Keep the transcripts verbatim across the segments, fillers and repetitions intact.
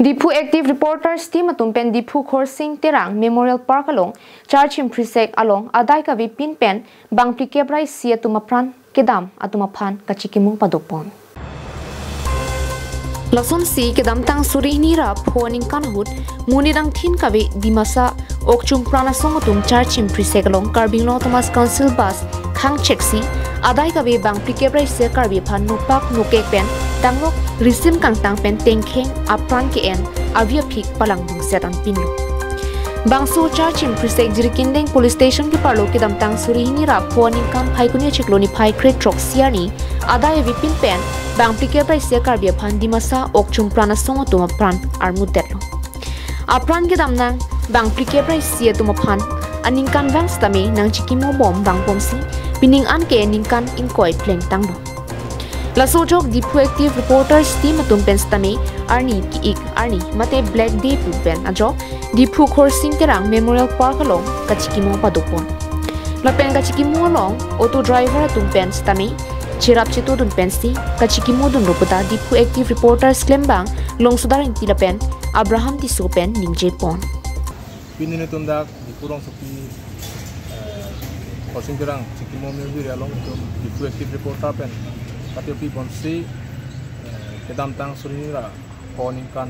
Diphu Active Reporters Team atum pen Diphu Khorsing Terang Memorial Park along Church Imprisek along adai kave pin pen bangphli kep ra isi atum apran kedam atum aphan kachikimo padopon. Lasonsi kedamtang suri hini ra pho aningkan ahut monit angthin kave Dimasa Okchum Pran Asong atum Church Imprisek along Karbi Anglong Autonomous Council bus khangcheksi adai kave bangphli kep ra isi Karbi aphan nopak nokek pen tanglok risim kangtang pen tengkheng apran ke-en avi aphik palang dungset an pinlo. Bangso Church Imprisek Jirikindeng Police Station keparlo kedamtang suri hini ra pho aningkan Phaikuni achiklo niphai krethrok isi arni adai ave pin pen bangphli kep ra isi Karbi aphan Dimasa Okchum Pran Asong atum apran armutdetlo. Apran kedam nang bangphli kep ra isi atum aphan aningkanvang sitame nangchikimo bom vangbomsi pining an ke ningkan ingkoi plengtanglo. Laso ajok Diphu Active Reporters Team atum pen sitame arni ki-ik arni mate Black Day pu pen ajok Diphu Khorsing Terang Memorial Park along kachikimo padopon. Lapen kachikimo along auto driver atum pen sitame cherap chetodun pensi kachikimo dunlo puta Diphu Active Reporters klembang Longsodar Ingti lapen Abraham Tisso pen ningjepon. Pini nelitum dak Diphu rongsopi, eh, Khorsing Terang chikimo mebiri along nelitum Diphu Active Reporter pen katipi bonsi, eh, kedamtang suri hini ra pho aningkan,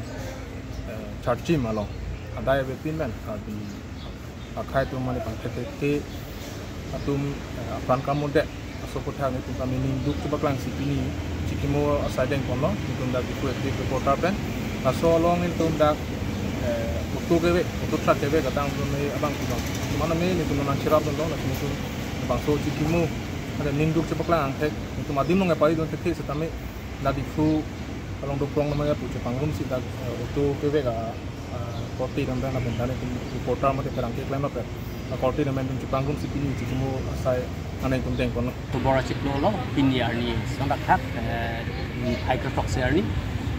eh, Church Im along adai ave pin pen Karbi akhei atum mane pangthek thekthe atum, eh, apran kamudet aso aputhak nelitum kami ningduk chepaklangsi pini chikimo asai dengponlo nelitum dak Diphu Active Reporter pen. Laso along nelitum dak, eh, auto kevek, auto truck kevek katang atum me abang kubang. Mane me nelitum nangcherapdunlo, laso nelitum bangso chikimo ada ningduk chepaklang angthek nelitum adim along epari dun thekthe sitame dak Diphu along doprong nama ya pu chepangrumsi dak, eh, auto kevek a, ah, korte dam dam lapen dan nelitum reporter mate terang keklem lapen, ah, korte dam nelitum chepangrumsi pini chikimo asai nangtum dengponlo. October achiklo lo, pini arni sangdak thak, eh, niphai krethrok isi arni.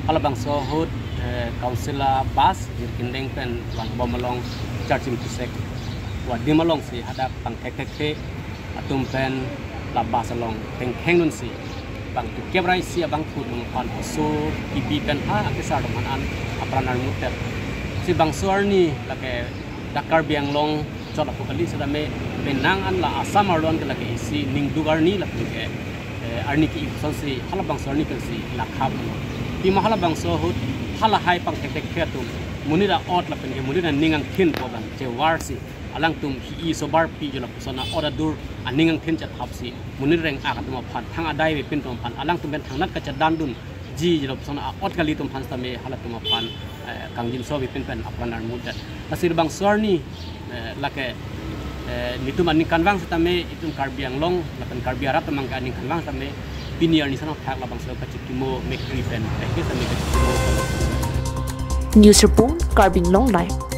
Halabangso ahut, eh, council a bus Jirikindeng pen vangbom along Church Imprisek adim alongsi hadak pangthek thekthe atum pen la bus along tengkheng dunsi bangphli kep ra isi abangphu atum aphan oso kibi pen ha akesar atum aphan an apran armutdet. Si bangso arni lake dak Karbi Anglong chot aphu kali sitame penang an la Assam arlo an ke lake isi ningduk arni lapen ke, eh, arni ki-ik asonsi halabangso arni pensi lakhap. Pima halabangso ahut halahai pangthek thekthe atum monit a-ot lapen ke monit aning angthin pu abang chevarsi alangtum hi-i sobar pi je lapuson a-ot adur aning angthin chethapsi monit reng-ak atum aphan thang adai ave pin atum aphan alangtum pen thangnat kachadandunji je lapuson a-ot kali atum aphan sitame halatum aphan, eh, kangjinso ave pin pen apran armutdet. Lasi labangso arni, eh, lake, eh, nelitum aningkanvang sitame itum Karbi Anglong lapen Karbi arat atum ke aningkanvang sitame pini arni sangdak thak labangso kachikimo mekri pen, eh, ke sitame kachikimo. News report, Karbi Anglong Live.